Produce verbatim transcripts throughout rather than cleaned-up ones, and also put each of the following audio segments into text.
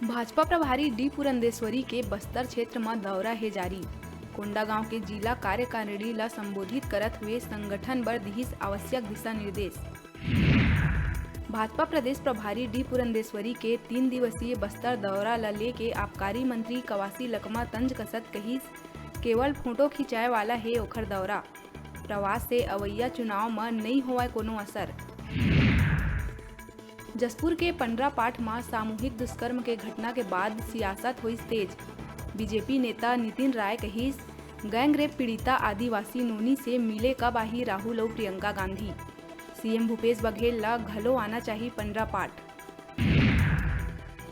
भाजपा प्रभारी डी पुरंदेश्वरी के बस्तर क्षेत्र म दौरा हे जारी। कोंडागांव के जिला कार्यकारिणी ल संबोधित करत हुए संगठन बर दिहिस आवश्यक दिशा निर्देश। भाजपा प्रदेश प्रभारी डी पुरंदेश्वरी के तीन दिवसीय बस्तर दौरा ल लेके आबकारी मंत्री कवासी लकमा तंज कसत कहिस, केवल फोटो खिंचाए वाला हे ओखर दौरा। प्रवास से अवइया चुनाव म नइ होवय कोनो असर। जशपुर के पंडरापाठ म सामूहिक दुष्कर्म के घटना के बाद सियासत होइस तेज। बीजेपी नेता नितिन राय कहिस, गैंगरेप पीड़िता आदिवासी नोनी से मिले कब आही राहुल अउ प्रियंका गांधी। सीएम भूपेश बघेल ल घलो आना चाही पंडरापाठ।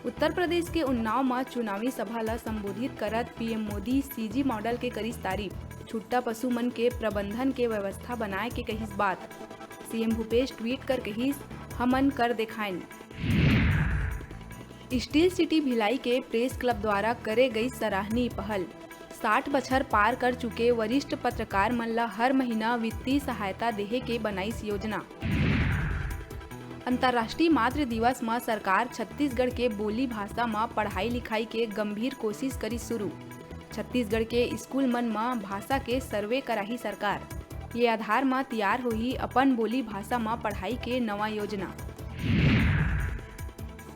उत्तर प्रदेश के उन्नाव म चुनावी सभा ल संबोधित करत पीएम मोदी सीजी मॉडल के करिस तारीफ। छुट्टा पशु मन के प्रबंधन के व्यवस्था बनाए के कहिस बात। सीएम भूपेश ट्वीट कर कहिस, हमन कर देखायन। स्टील सिटी भिलाई के प्रेस क्लब द्वारा करे गई सराहनीय पहल। साठ बछर पार कर चुके वरिष्ठ पत्रकार मन ल हर महीना वित्तीय सहायता देहे के बनाइस योजना। अंतर्राष्ट्रीय मातृ दिवस म सरकार छत्तीसगढ़ के बोली भाषा म पढ़ाई लिखाई के गंभीर कोशिश करिस शुरू। छत्तीसगढ़ के स्कूल मन म भाषा के सर्वे कराही सरकार। ये आधार म तियार होही अपन बोली भाषा म पढ़ाई के नवा योजना।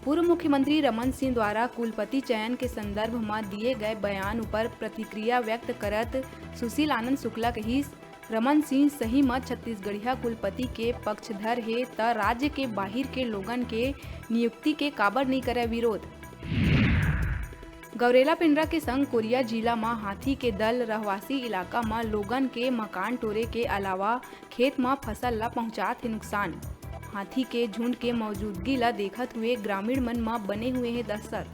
पूर्व मुख्यमंत्री रमन सिंह द्वारा कुलपति चयन के संदर्भ म दिए गए बयान उपर प्रतिक्रिया व्यक्त करत सुशील आनंद शुक्ला कहिस, रमन सिंह सही म छत्तीसगढ़िया कुलपति के पक्षधर हे, त राज्य के बाहिर के लोगन के नियुक्ति के काबर नइ करय विरोध। गौरेला पेंड्रा के संग कोरिया जिला म हाथी के दल रहवासी इलाका म लोगन के मकान टोरे के अलावा खेत म फसल ल पहुंचात हे नुकसान। हाथी के झुंड के मौजूदगी ल देखत हुए ग्रामीण मन म बने हुए हे दहशत।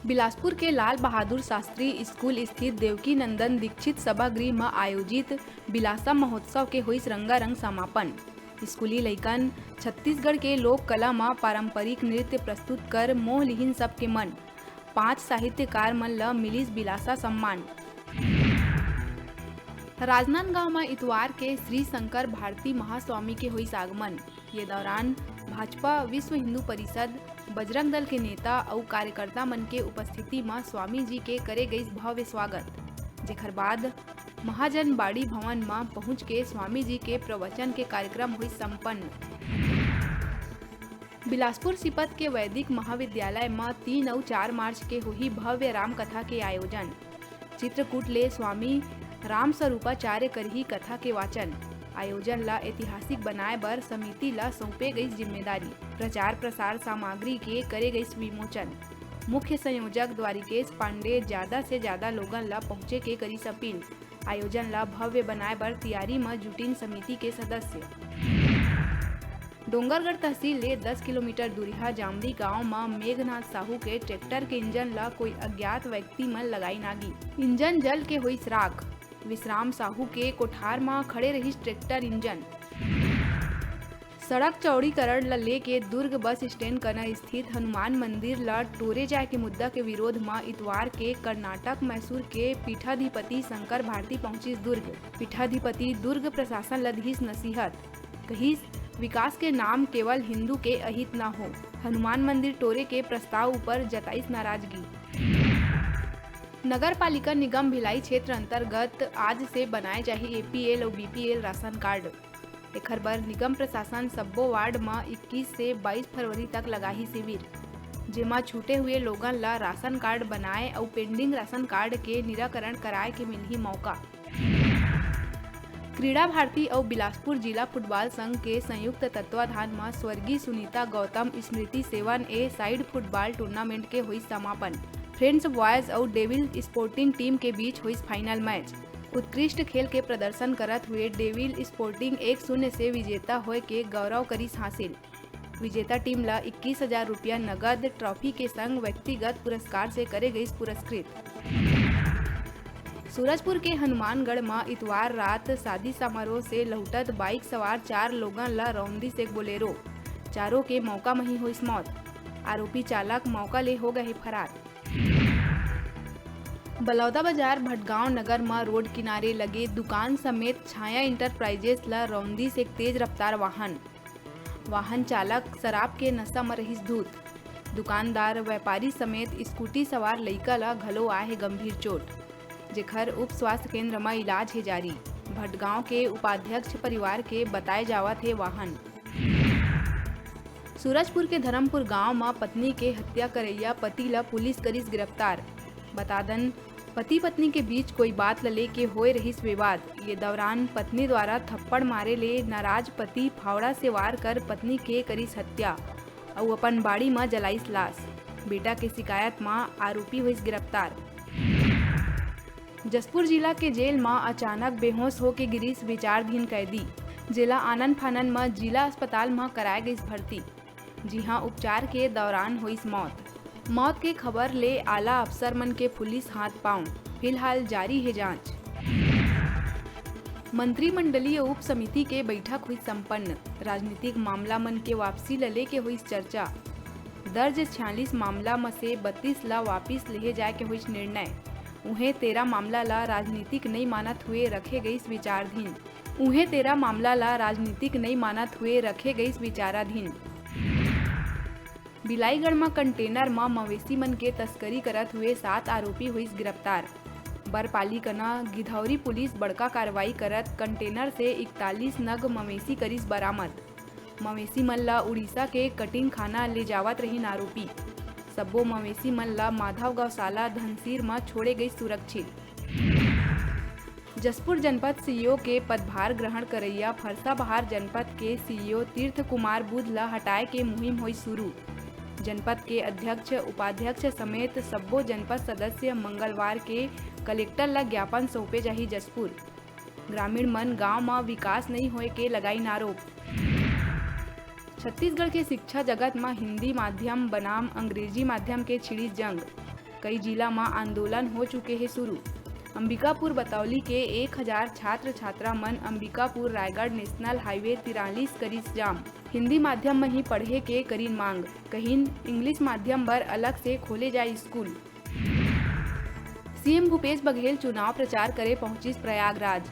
बिलासपुर के लाल बहादुर शास्त्री स्कूल स्थित देवकी नंदन दीक्षित सभागृह म आयोजित बिलासा महोत्सव के होइस रंगारंग समापन। स्कूली लइकन छत्तीसगढ़ के लोक कला म पारंपरिक नृत्य प्रस्तुत कर मोह लिहिन सबके मन। पांच साहित्यकार मन ल मिलिस बिलासा सम्मान। राजनांदगांव म इतवार के श्री शंकर भारती महास्वामी के होइस आगमन। ये दौरान भाजपा, विश्व हिंदू परिषद, बजरंग दल के नेता अउ कार्यकर्ता मन के उपस्थिति म स्वामी जी के करे गइस भव्य स्वागत, जेखर बाद महाजन बाड़ी भवन म पहुंच के स्वामी जी के प्रवचन के कार्यक्रम होइस संपन्न। बिलासपुर सिपत के वैदिक महाविद्यालय म तीन अउ चार मार्च के होही भव्य रामकथा के आयोजन। चित्रकूट ले स्वामी राम स्वरूपाचार्य करही कथा के वाचन। आयोजन ल ऐतिहासिक बनाए बर समिति ल सौंपे गई जिम्मेदारी। प्रचार प्रसार सामग्री के करे गई विमोचन। मुख्य संयोजक द्वारिकेश पांडे ज्यादा से ज्यादा लोगन ल पहुंचे के करिस अपील। आयोजन ल भव्य बनाए बर तियारी म जुटिन समिति के सदस्य। डोंगरगढ़ तहसील ले दस किलोमीटर दूरिहा जामरी गांव म मेघनाथ साहू के ट्रैक्टर के इंजन ल कोई अज्ञात व्यक्ति मन लगाइन आगी। इंजन जल के होइस राख। विश्राम साहू के कोठार म खड़े रहिस ट्रैक्टर इंजन। सड़क चौड़ीकरण ल लेके दुर्ग बस स्टैंड कना स्थित हनुमान मंदिर ल टोरे जाय के मुद्दा के विरोध म इतवार के कर्नाटक मैसूर के पीठाधिपति शंकर भारती पहुंचिस दुर्ग। पीठाधिपति दुर्ग प्रशासन ल दिहिस नसीहत। कहिस, विकास के नाम केवल हिंदू के अहित न हो। हनुमान मंदिर टोरे के प्रस्ताव ऊपर जताइस नाराजगी। नगर पालिका निगम भिलाई क्षेत्र अंतर्गत आज से बनाए जाही एपीएल अउ बीपीएल राशन कार्ड। एखर बर निगम प्रशासन सब्बो वार्ड म इक्कीस से बाईस फरवरी तक लगाही शिविर, जेमा छूटे हुए लोगन ल राशन कार्ड बनाए अउ पेंडिंग राशन कार्ड के निराकरण कराए के मिलही मौका। क्रीड़ा भारती अउ बिलासपुर जिला फुटबॉल संघ के संयुक्त तत्वाधान म स्वर्गीय सुनीता गौतम स्मृति सेवन ए साइड फुटबॉल टूर्नामेंट के होइस समापन। फ्रेंड्स बॉयज अउ डेविल स्पोर्टिंग टीम के बीच होइस फाइनल मैच। उत्कृष्ट खेल के प्रदर्शन करत हुए डेविल स्पोर्टिंग एक शून्य से विजेता होय के गौरव करिस हासिल। विजेता टीम ल इक्कीस हजार रुपया नगद ट्रॉफी के संग व्यक्तिगत पुरस्कार से करे गइस पुरस्कृत। सूरजपुर के हनुमानगढ़ म इतवार रात शादी समारोह से लहुटत बाइक सवार चार लोगन ल रौंदिस एक बोलेरो। चारों के मौका म ही होइस मौत। आरोपी चालक मौका ले हो गए हे फरार। बलौदाबाजार भटगांव नगर म रोड किनारे लगे दुकान समेत छाया इंटरप्राइजेस ल रौंदिस एक तेज रफ्तार वाहन। वाहन चालक शराब के नशा म रहिस धुत। दुकानदार, व्यापारी समेत स्कूटी सवार लइका ल घलो आए हे गंभीर चोट, जेखर उप स्वास्थ्य केंद्र म इलाज हे जारी। भटगांव के उपाध्यक्ष परिवार के बताए जावत हे वाहन। सूरजपुर के धरमपुर गांव म पत्नी के हत्या करइया पति ल पुलिस करिस गिरफ्तार। बता दन, पति पत्नी के बीच कोई बात ल लेके होए रहिस विवाद। ये दौरान पत्नी द्वारा थप्पड़ मारे ले नाराज पति फावड़ा से वार कर पत्नी के करिस हत्या अउ अपन बाड़ी म जलाइस लाश। बेटा के शिकायत म आरोपी होइस गिरफ्तार। जशपुर जिला के जेल म अचानक बेहोश होके गिरिस विचाराधीन कैदी, जेला आनन फानन म जिला अस्पताल म कराए गइस भर्ती, जिहां उपचार के दौरान होइस मौत। मौत के खबर ले आला अफसर मन के पुलिस हाथ पांव, फिलहाल जारी हे जांच। मंत्रिमंडलीय उप समिति के बैठक हुई संपन्न, राजनीतिक मामला मन के वापसी ल लेके हुई चर्चा। दर्ज छियालीस मामला म से बत्तीस ला वापिस लेहे जाए के हुई निर्णय। उहें तेरह मामला ला राजनीतिक नई मानत हुए रखे गईस विचाराधीन। उहें तेरह मामला ला राजनीतिक नई मानत हुए रखे गईस विचाराधीन। बिलाईगढ़ म कंटेनर म मवेशी मन के तस्करी करत हुए सात आरोपी होइस गिरफ्तार। बरपाली कना गिधौरी पुलिस बड़का कार्रवाई करत कंटेनर से इकतालीस नग मवेशी करिस बरामद। मवेशी मन ल उड़ीसा के कटिंग खाना ले जावत रहिन आरोपी। सब्बो मवेशी मन ल माधव गौशाला धनसीर म छोड़े गई सुरक्षित। जशपुर जनपद सीईओ के पदभार ग्रहण करैया फरसाबहार जनपद के सीईओ तीर्थ कुमार बुध ल हटाए के मुहिम होई शुरू। जनपद के अध्यक्ष, उपाध्यक्ष समेत सब्बो जनपद सदस्य मंगलवार के कलेक्टर ल ज्ञापन सौंपे जाही। जशपुर ग्रामीण मन गांव म विकास नइ होए के लगाइन आरोप। छत्तीसगढ़ के शिक्षा जगत म हिंदी माध्यम बनाम अंग्रेजी माध्यम के छिड़िस जंग। कई जिला म आंदोलन हो चुके हे शुरू। अंबिकापुर बतौली के एक हजार छात्र छात्रा मन अंबिकापुर रायगढ़ नेशनल हाईवे तिरालीस करिस जाम। हिंदी माध्यम म ही पढ़े के करिन मांग, कहिन इंग्लिश माध्यम बर अलग से खोले जाए स्कूल। सीएम भूपेश बघेल चुनाव प्रचार करे पहुंचिस प्रयागराज,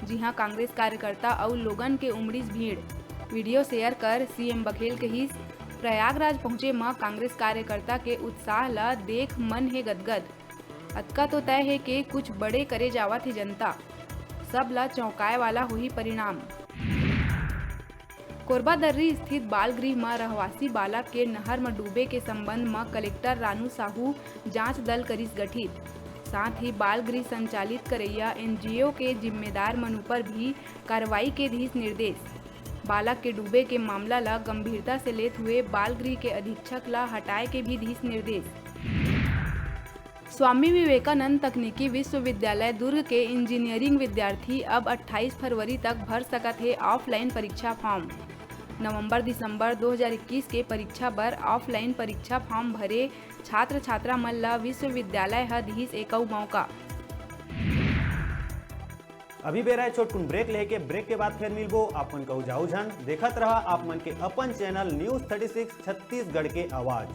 जिहां कांग्रेस कार्यकर्ता अउ लोगन के उमड़िस भीड़। वीडियो शेयर कर सीएम बघेल कहिस, प्रयागराज पहुंचे म कांग्रेस कार्यकर्ता के उत्साह ल देख मन हे गदगद। अतका तो तय हे के कुछ बड़े करे जावत हे जनता, सब ल चौंकाए वाला होही परिणाम। कोरबा दर्री स्थित बाल गृह म रहवासी बालक के नहर म डूबे के संबंध म कलेक्टर रानू साहू जांच दल करिस गठित। साथ ही बाल गृह संचालित करैया एनजीओ के जिम्मेदार मन ऊपर भी कार्रवाई के दिस निर्देश। बालक के डूबे के मामला ल गंभीरता से लेत हुए बाल गृह के अधीक्षक ल हटाए के भी दिस निर्देश। स्वामी विवेकानंद तकनीकी विश्वविद्यालय दुर्ग के इंजीनियरिंग विद्यार्थी अब अट्ठाईस फरवरी तक भर सकत हे ऑफलाइन परीक्षा फॉर्म। नवंबर दिसंबर दो हज़ार इक्कीस के परीक्षा बर ऑफलाइन परीक्षा फॉर्म भरे छात्र छात्रा मन ल विश्वविद्यालय ह दिहिस एकऊ मौका। अभी बेरा हे छोटकुन ब्रेक लेके, ब्रेक के बाद फिर मिलबो। आप मन कहू जाऊ झन, देखत रहा आप मन के अपन channel news thirty six Chhattisgarh के आवाज़।